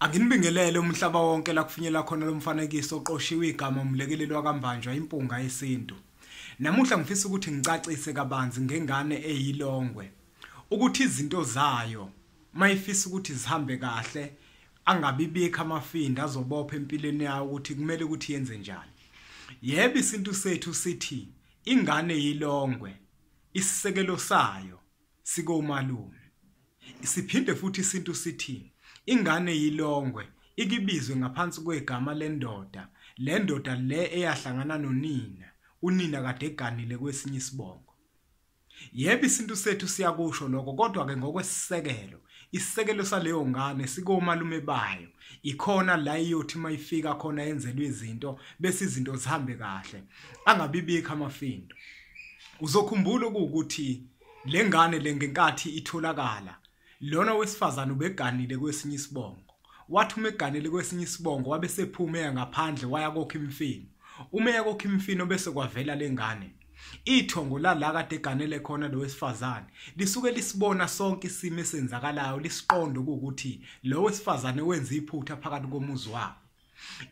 Anginibingelele umhlaba wonke la kufinyela khona lomfanekiso oqoshiwe igama umlekeleli wakaMbanjwa impunga yesintu. Namuhla ngifisa ukuthi ngicacise kabanzi ngengane eyilongwe ukuthi izinto zayo mayifisa ukuthi zihambe kahle angabibikho amafinda azobopha empilweni yayo ukuthi kumele ukuthi yenze njani. Yebo, isintu sethu sithi ingane yilongwe isisekelo sayo sikomalume. Siphinde futhi isintu sithi ingane yilongwe ikibizwe ngaphansi kwegama lendoda, le ndoda le eyahlangana nonina, unina kade eganile kwesinye isibongo. Yebo, isintu sethu siyakusho lokho, kodwa ke ngokwesisekelo, isisekelo saleyo ngane sikomalume bayo. Ikhona la iyothi mayifika khona yenzelwe izinto bese izinto zihambe kahle, angabibikho amafindo. Uzokhumbula ukuthi lengane le ngenkathi itholakala, lona wesifazane ubeganile kwesinye isibongo. Wathi uma eganile kwesinye isibongo wabe sephume ngaphandle waya kokha imfino. Uma eya kokha imfino bese kwavela lengane. Ithongo la kade eganele khona lo wesifazane lisuke lisibona sonke isimo esenzakalayo, lisiqonde ukuthi lo wesifazane wenza iphutha phakathi komuzi wabo.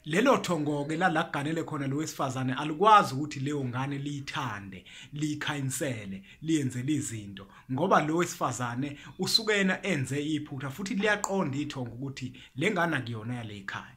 Lelo thongo ke la kuganele khona lo wesifazane alikwazi ukuthi leyo ngane liyithande, liyikhanyisele, liyenzele izinto, ngoba lo wesifazane usukena enze iphutha futhi liyaqonda ithongo ukuthi lengane akuyona yale ekhaya.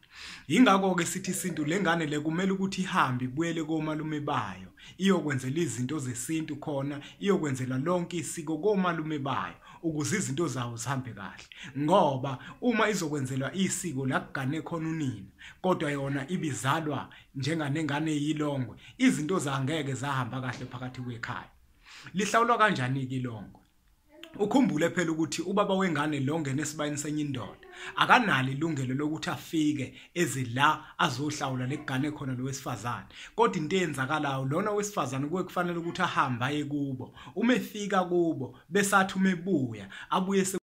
Yingakho ke sithi isintu lengane le kumele ukuthi ihambe ibuyele komalume bayo, iyokwenzela izinto zesintu khona, iyokwenzela lonke isiko komalume bayo ukuze izinto zawo zihambe kahle. Ngoba uma izokwenzelwa isiko la kugane khona unina, kodwa yona ibizalwa njenganengane yilongwe, izinto zangeke zahamba kahle phakathi kwekhaya. Lihlawulwa kanjani ke ilongwe? Ukhumbule phela ukuthi ubaba wengane lo ngene esibayeni senye indoda akanalo ilungelo lokuthi afike eze la azohlawula legane khona lo wesifazane. Kodwa into eyenzakalayo, lona wesifazane kuye kufanele ukuthi ahambe aye kubo. Uma efika kubo bese athi uma ebuya abuye